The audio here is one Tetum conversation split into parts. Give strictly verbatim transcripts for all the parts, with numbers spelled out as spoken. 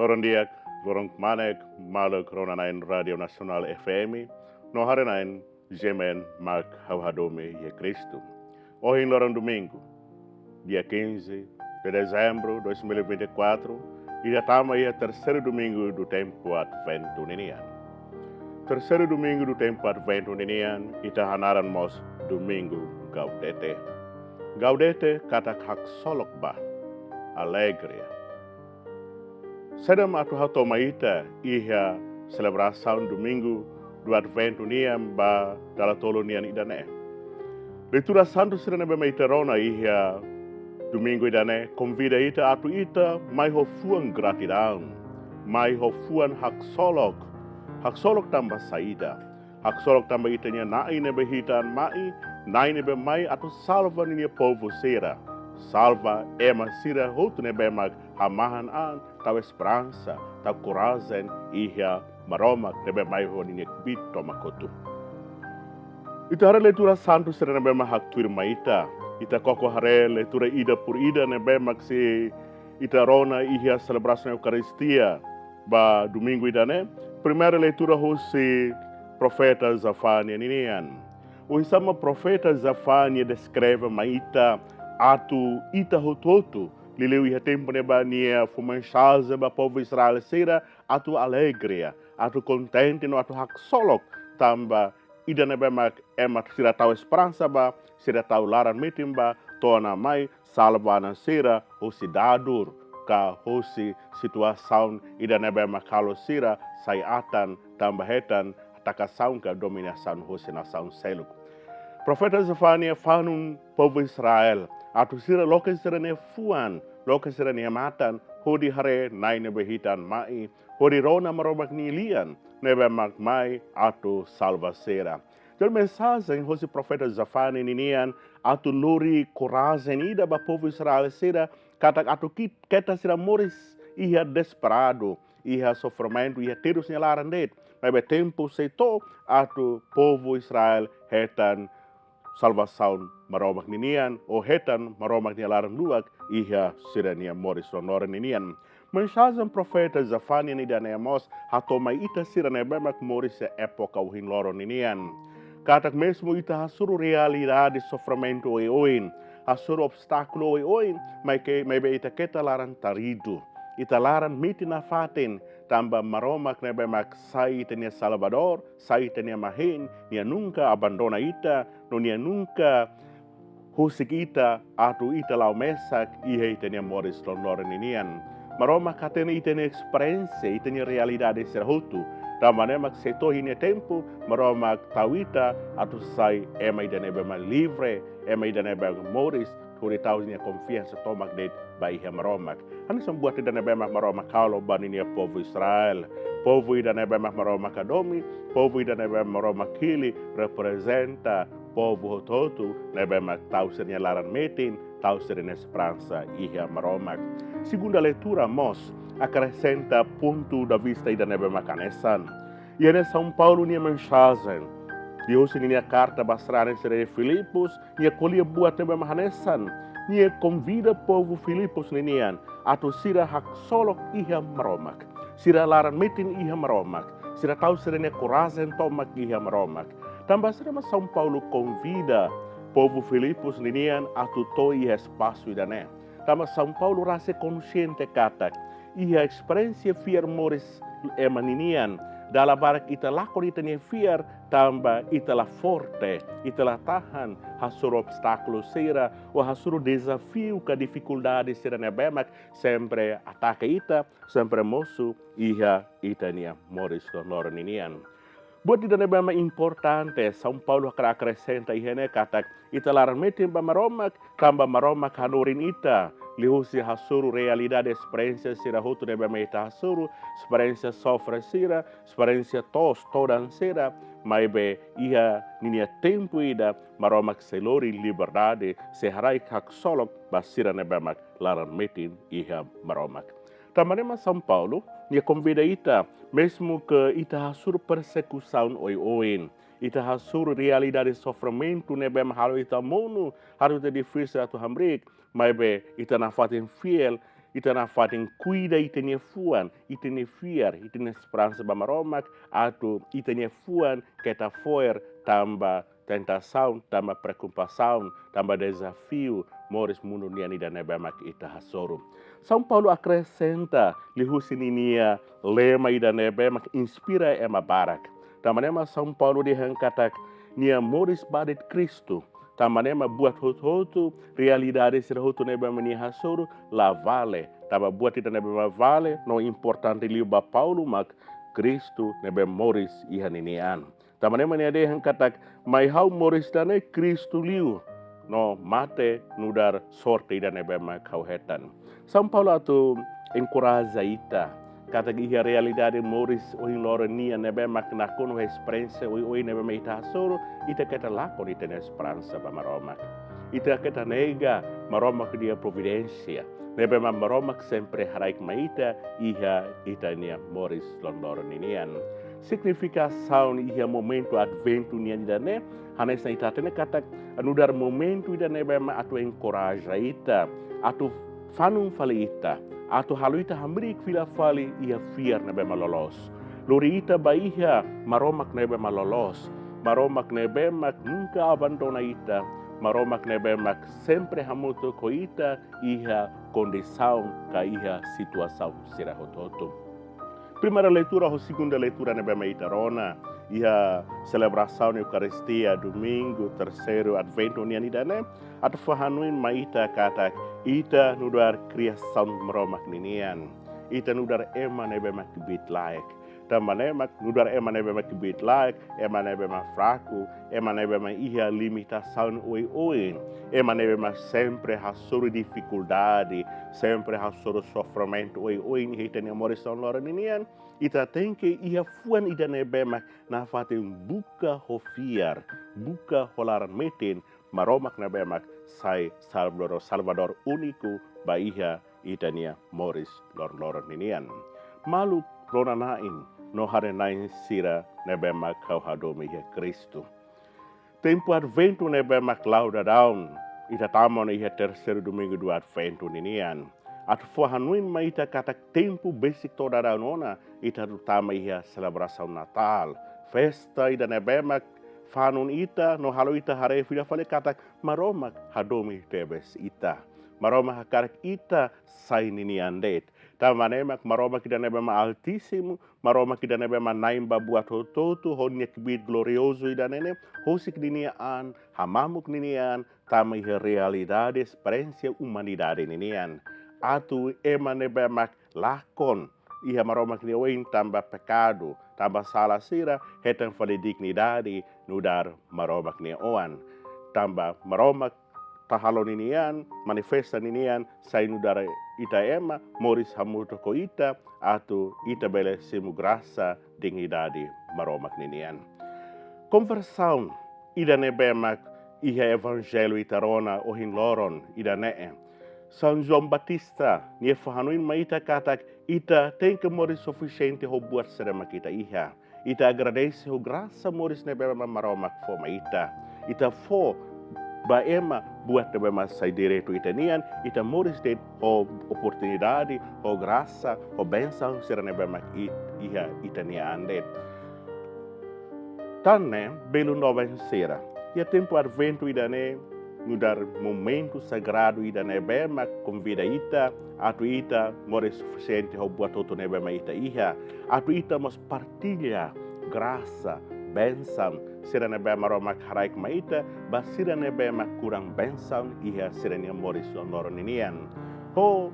Loron di'ak, loron kmanek, maluk rona-na'in Rádiu Nasionál F M, no haree-na'in G M N mak ha'u hadomi iha Kristu. Ohin loron Domingu, dia quinze de dezembro de dois mil e vinte e quatro, ita tama iha terseiru Domingu do Tempu Adventu ninian. Terseiru Domingu do Tempu Adventu ninian, ita hanaran mós Domingu Gaudete. Gaudete katak haksolok ba, alegria. Saida mak atu hato'o mai ita iha selebrasaun Domingu do Adventu nian ba dala tolu nian ida-ne'e? Leitura santu sira ne'ebé mak ita rona iha Domingu ida-ne'e konvida ita atu ita mai ho fuan gratidaun, mai ho fuan haksolok. Haksolok tanba saida? Haksolok tanba ita-nia Na'i ne'ebé hi'it an mai, Na'i ne'ebé mai atu salva ninia povu sira, salva ema sira hotu ne'ebé mak hamahan an, tau esperansa, tau korajen iha Maromak ne'ebé mai ho ninia kbiit tomak hotu. Ita haree leitura santu sira ne'ebé mak haktuir mai ita. Ita koko haree leitura ida por ida ne'ebé mak sei ita rona iha selebrasaun Eukaristia ba Domingu ida-ne'e. Primeira leitura husi profeta Zefania ninian. Oinsá mak profeta Zefania deskreve mai ita atu ita hotu-hotu, liuliu iha tempu ne'ebá nia fó mensajen ba povu Israel sira atu alegria, atu kontente no atu haksolok tanba ida ne'ebé mak ema sira tau esperansa ba, sira tau laran metin ba, to'o Na'i mai salva an sira husi dadur ka husi situasaun ida ne'ebé mak halo sira sai atan tanba hetan takasaun ka dominasaun husi nasaun seluk. Profeta Zefania fanun povu Israel atu sira loke sira-nia fuan, loke sira-nia matan, hodi haree Na'i ne'ebé hi'it an mai, hodi rona Maromak nia lian ne'ebé mak mai atu salva sira. Entaun mensajen husi profeta Zefania ninian atu lori korajen ida ba povu Israel sira, katak atu ki-, keta sira moris iha desesperadu, iha sofrimentu, iha terus nia laran de'it. Maibé tempu sei to'o atu povu Israel hetan salvasaun Maromak ninian, ou hetan Maromak nia laran luak iha sira-nia moris loroloron ninian. Mensajen profeta Zefania nia ida-ne'e mós hato'o mai ita sira ne'ebé mak moris iha époka ohin loron ninian. Katak mezmu ita hasoru realidade sofrimentu oioin, hasoru obstákulu oioin, maibé, maibé ita keta laran taridu. Ita laran metin nafatin, tanba Maromak ne'ebé mak sai ita-nia Salvadór, sai ita-nia mahin, nia nunka abandona ita, no nia nunka husik ita atu ita la'o mesak iha ita-nia moris loroloron ninian. Maromak hatene ita-nia esperiénsia, ita-nia realidade sira hotu. Tanba ne'e mak sei to'o iha nia tempu, Maromak tau ita atu sai ema ida ne'ebé mak livre, ema ida ne'ebé mak moris, hodi tau nia konfiansa tomak de'it ba iha Maromak. Hanesan buat ida ne'ebé mak Maromak halo ba ninia povu Israel. Povu ida ne'ebé mak Maromak hadomi, povu ida ne'ebé mak Maromak hili, reprezenta povu hotu-hotu ne'ebé mak tau sira-nia laran metin, tau sira-nia esperansa iha Maromak. Segunda leitura mós akresenta pontu de vista ida ne'ebé mak hanesan. Iha ne'e São Paulo nia mensajen, liuhusi ninia karta ba sarani sira iha Filipus, nia ko'alia buat ne'ebé mak hanesan, nia konvida povu Filipus ninian atu sira haksolok iha Maromak, sira laran metin iha Maromak, sira tau sira-nia korajen tomak iha Maromak. Tanba saida mak São Paulo konvida povu Filipus ninian atu to'o iha espasu ida-ne'e? Tanba São Paulo rasik konxiente katak iha esperiénsia fiar moris ema ninian, dala barak ita lakon ita-nia fiar, tanba ita la forte, ita la tahan hasoru obstákulu sira, ou hasoru dezafiu ka difikuldade sira ne'ebé mak sempre ataka ita, sempre mosu iha ita-nia moris loroloron ninian. Buat ida ne'ebé mak importante, São Paulo hakarak akresenta iha ne'e katak ita laran metin ba Maromak, tanba Maromak hanorin ita, liuhusi hasoru realidade esperiénsia sira hotu ne'ebé mak ita hasoru, esperiénsia sofre sira, esperiénsia toos todan sira, maibé iha ninia tempu ida Maromak sei lori liberdade, sei haraik haksolok ba sira ne'ebé mak laran metin iha Maromak. Tanba ne'e mak São Paulo nia konvida ita, mezmu ke ita hasoru persekusaun oioin, ita hasoru realidade sofrimentu ne'ebé mak halo ita monu, halo ita difisil atu hamriik, maibé ita nafatin fiel, Ita nafatin kuida ita-nia fuan, ita-nia fiar, ita-nia esperansa ba Maromak, atu ita-nia fuan keta fo'er tanba tentasaun, tanba preokupasaun, tanba dezafiu moris mundu nian ida ne'ebé mak ita hasoru. São Paulo akresenta liuhusi ninia lema ida ne'ebé mak inspira ema barak. Tanba ne'e mak São Paulo dehan katak nia moris ba de'it Kristu. Tanba ne'e mak buat hotu-hotu, realidade sira hotu ne'ebé mak nia hasoru la vale. Tanba buat ida ne'ebé mak vale no importante liu ba Paulo mak Kristu ne'ebé moris iha ninia an. Tanba ne'e mak nia dehan katak mai ha'u moris ida-ne'e Kristu liu, no mate nu'udar sorte ida ne'ebé mak ha'u hetan. São Paulo atu enkoraja ita katak iha realidade moris ohin loron nian ne'ebé mak nakonu ho esperiénsia oioin ne'ebé mak ita hasoru, ita keta lakon ita-nia esperansa ba Maromak. Ita keta nega Maromak nia providénsia ne'ebé mak Maromak sempre haraik mai ita iha ita-nia moris loron-loron ninian. Signifikasaun iha momentu Adventu nian ida-ne'e, hanesan ita hatene katak nu'udar momentu ida ne'ebé mak atu enkoraja ita, atu fanun fali ita, atu halo ita hamriik fila fali iha fiar ne'ebé mak loloos. Lori ita ba iha Maromak ne'ebé mak loloos, Maromak ne'ebé mak nunka abandona ita, Maromak ne'ebé mak sempre hamutuk ho ita iha kondisaun ka iha situasaun sira hotu-hotu. Primeira leitura ho segunda leitura ne'ebé mak ita rona iha selebrasaun Eukaristia Domingu Terseiru Adventu nian ida-ne'e atu fó hanoin mai ita katak ita nu'udar kriasaun Maromak ninian. Ita nu'udar ema ne'ebé mak kbiit-laek. Tanba ne'e mak nu'udar ema ne'ebé mak kbiit-laek, ema ne'ebé mak fraku, ema ne'ebé mak iha limitasaun oioin, ema ne'ebé mak sempre hasoru difikuldade, sempre hasoru sofrimentu oioin iha ita-nia moris loron-loron ninian, ita tenke iha fuan ida ne'ebé mak nafatin buka ho fiar, buka ho laran-metin Maromak ne'ebé mak sai Salvadór, Salvadór úniku ba iha ita-nia moris loron-loron ninian. Maluk rona-na'in no haree-na'in sira ne'ebé mak ha'u hadomi iha Kristu. Tempu Adventu ne'ebé mak la'o daudaun, ita tama ona iha terseiru domingu do Adventu ninian. Atu fó hanoin mai ita katak tempu besik to'o daudaun ona, ita atu tama iha selebrasaun Natál. Festa ida ne'ebé mak fanun ita, no halo ita haree fila fali katak Maromak hadomi tebes ita. Maromak hakarak ita sai ninia an de'it. Tanba ne'e mak Maromak ida ne'ebé mak altísimu, Maromak ida ne'ebé mak na'in ba buat hotu-hotu, ho nia kbiit gloriozu ida-ne'e ne'e, husik ninia an, hamamuk ninia an, tama iha realidade esperiénsia umanidade ninian. Atu ema ne'ebé mak lakon iha Maromak nia oin tanba pekadu, tanba sala sira, hetan fali dignidade nu'udar Maromak nia oan. Tanba Maromak halo ninia an, manifesta ninia an, sai nu'udar ita ema, moris hamutuk ho ita, atu ita bele simu grasa, dignidade Maromak ninian. Konversaun ida ne'ebé mak iha Evanjellu ita rona ohin loron ida-ne'e. São João Batista, nia fó hanoin mai ita katak ita tenke moris sufisiente ho buat sira mak ita iha. Ita agradese ho grasa moris ne'ebé mak Maromak fó mai ita. Ita fó ba ema buat ne'ebé mak sai direitu ita-nian, ita moris de'it ho oportunidade, ho grasa, ho bensaun sira ne'ebé mak i-, iha ita-nia an de'it. Tan ne'e, belun doben sira. Iha tempu Adventu ida-ne'e, nu'udar momentu sagradu ida ne'ebé mak konvida ita, atu ita moris sufisiente ho buat hotu ne'ebé mak ita iha, atu ita mós partilla grasa, bensaun sira ne'ebé Maromak haraik mai ita, ba sira ne'ebé mak kurang bensaun iha sira-nia moris loron-loron ninian. Ho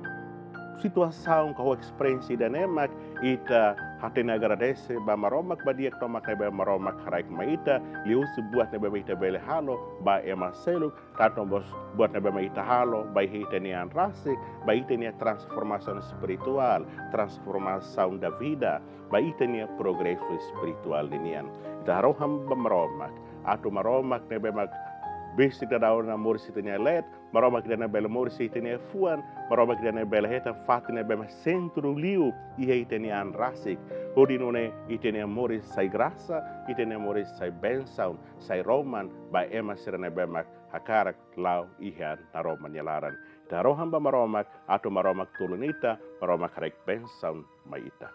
situasaun ka ho esperiénsia ida-ne'e mak ita hatene agradese ba Maromak, ba di'ak tomak ne'ebé Maromak haraik mai ita, liuhusi buat ne'ebé mak ita bele halo ba ema seluk, tantu mós buat ne'ebé mak ita halo ba iha ita-nia an rasik, ba ita-nia transformasaun espirituál, transformação da vida, ba ita-nia progresu espirituál ninian. Ita harohan ba Maromak, atu Maromak ne'ebé mak besik daudaun ona moris iha ita-nia leet, Maromak ida ne'ebé bele moris iha ita-nia fuan, Maromak ida ne'ebé bele hetan fatin ne'ebé mak sentru liu iha ita-nia an rasik, hodi nune'e ita-nia moris sai grasa, ita-nia moris sai bensaun, sai roman ba ema sira ne'ebé mak hakarak la'o iha naroman nia laran. Ita harohan ba Maromak atu Maromak tulun ita, Maromak haraik bensaun mai ita.